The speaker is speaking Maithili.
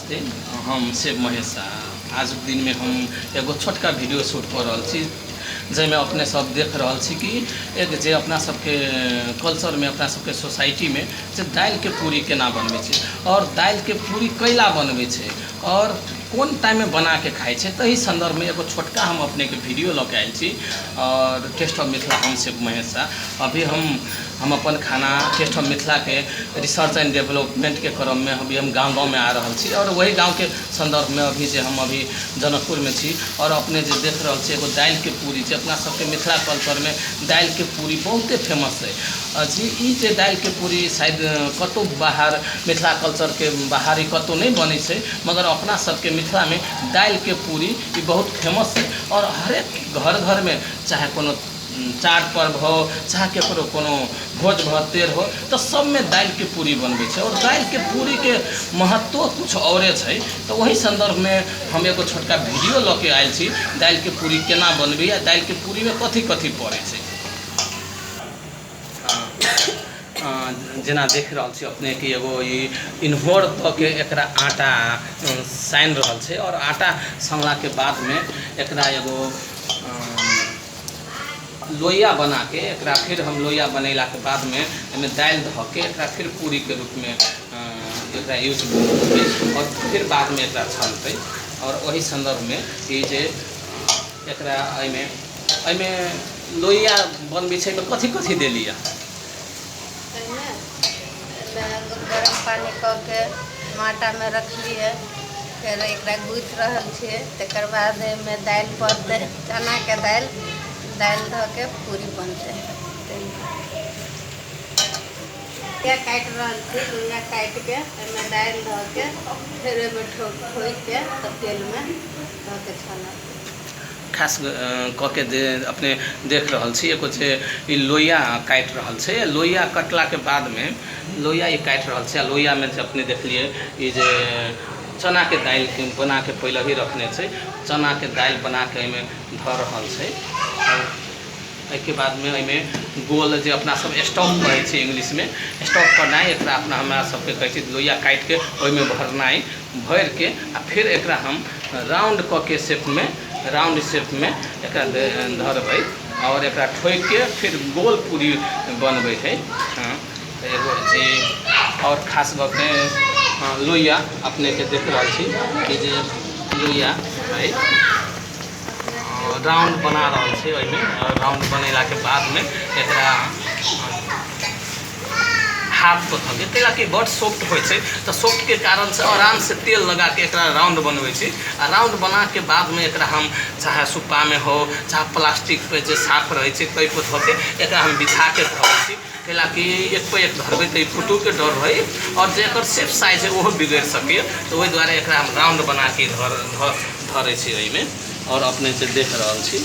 नमस्ते। हम शिव महेश शाह। आजुक दिनमे हम एगो छोटका वीडियो शूट कऽ रहल छी, जाहिमे अपने सब देख रहल छी कि एक जे अपना सबके कल्चरमे, अपना सबके सोसाइटीमे जे दालिके पूरी केना बनबै छै आओर दालिके पूरी कैला बनबै छै आओर कोन टाइममे बनाके खाइ छै, ताहि सन्दर्भमे एगो छोटका हम अपनेके वीडियो लऽ के आयल छी। आओर टेस्ट ऑफ मिथिला, हम शिव महेश शाह। अभी हम अपन खाना टेस्ट ऑफ मिथिलाके रिसर्च एंड डेवलपमेंटके क्रममे अभी हम गाँव गाँवमे आ रहल छी आओर वही गाँवके सन्दर्भमे अभी जे हम अभी जनकपुरमे छी। आओर अपने जे देख रहल छी, एगो दालिके पूरी छै। अपना सबके मिथिला कल्चरमे दालिके पूरी बहुते फेमस है जी। ई जे दालिके पूरी शायद कतहु बाहर, मिथिला कल्चरके बाहर ई कतहु नहि बनै छै, मगर अपना सबके मिथिलामे दालिके पूरी ई बहुत फेमस छै। आओर हरेक घर घरमे, चाहे कोनो चार पर्व हो, चाहे ककरो कोनो भोज भतेर हो, तऽ सबमे दालिके पूरी बनबै छै। आओर दालिके पूरीके महत्वो किछु औरे छै। तऽ ओहि सन्दर्भमे हम एगो छोटका वीडियो लऽ के आयल छी, दालिके पूरी केना बनबै आ दालिके पूरीमे कथी कथी पड़ै छै। जेना देख रहल छी अपने कि एगो ई इन्होर दऽ के एकरा आटा सानि रहल छै आओर आटा सनलाके बादमे एकरा एगो लोइया बनाके, एकरा फिर हम लोइया बनेलाके बादमे एहिमे दालि धऽ के एकरा फिर पूरीके रूपमे एकरा यूज होतै आओर फिर बादमे एकरा छनतै। आओर ओहि सन्दर्भमे ई जे एकरा एहिमे एहिमे लोइया बनबै छै, एहिमे कथी कथी देलियै? एहिमे गरम पानि कऽ के आटामे रखलियै, फेर एकरा गुथि रहल छियै, तकर बाद एहिमे दालि पड़तै, चनाके दालि। दालि धऽ के पूरी बनतै। लोइया काटि रहल छी। लोइया काटि के एहिमे दालि धऽ के, फेर ओहिमे ठोकि के, तब तेलमे धऽ के छानब। खास कऽ के जे अपने देख रहल छी, एगो जे ई लोइया काटि रहल छै, लोइया कटलाके बादमे लोइया ई काटि रहल छै आ लोइयामे जे अपने देखलियै, ई जे चनाके दालिके बनाके पहिले ही रखने छै, चनाके दालि बनाके एहिमे धऽ रहल छै। आओर एहिके बादमे एहिमे गोल, जे अपना सब स्टॉप कहै छै इंग्लिशमे, स्टॉप करनाइ एकरा अपना हमरा सबके कहै छै। लोइया काटिके ओहिमे भरनाइ, भरिके आ फिर एकरा हम राउंड कऽ के शेपमे, राउंड शेपमे एकरा धरबै आओर एकरा ठोकिके फिर गोल पूरी बनबै है। हँ, तऽ एगो जे आओर खास गप है, लोइया अपनेके देख रहल छी कि जे लोइया है, राउंड बना रहल छै ओहिमे। राउंड बनेलाके बादमे एकरा हाथ पर धऽ के, कैलाकि बड सॉफ्ट होइ छै, तऽ सॉफ्टके कारणसँ आरामसँ तेल लगाके एकरा राउंड बनबै छी आ राउंड बनाके बादमे एकरा हम चाहे सुप्पामे हो, चाहे प्लास्टिक पे जे साफ रहै छै, ताहि पर धऽ के एकरा हम बिछाके धरै छी। कैलाकि एक पर एक धरबै तऽ ई फूटूके डर रहै आओर जे एकर सेप साइज है, ओहो बिगड़ि सकैए। तऽ ओहि दुआरे एकरा हम राउंड बनाके धरै छी ओहिमे। आओर अपने जे देख रहल छी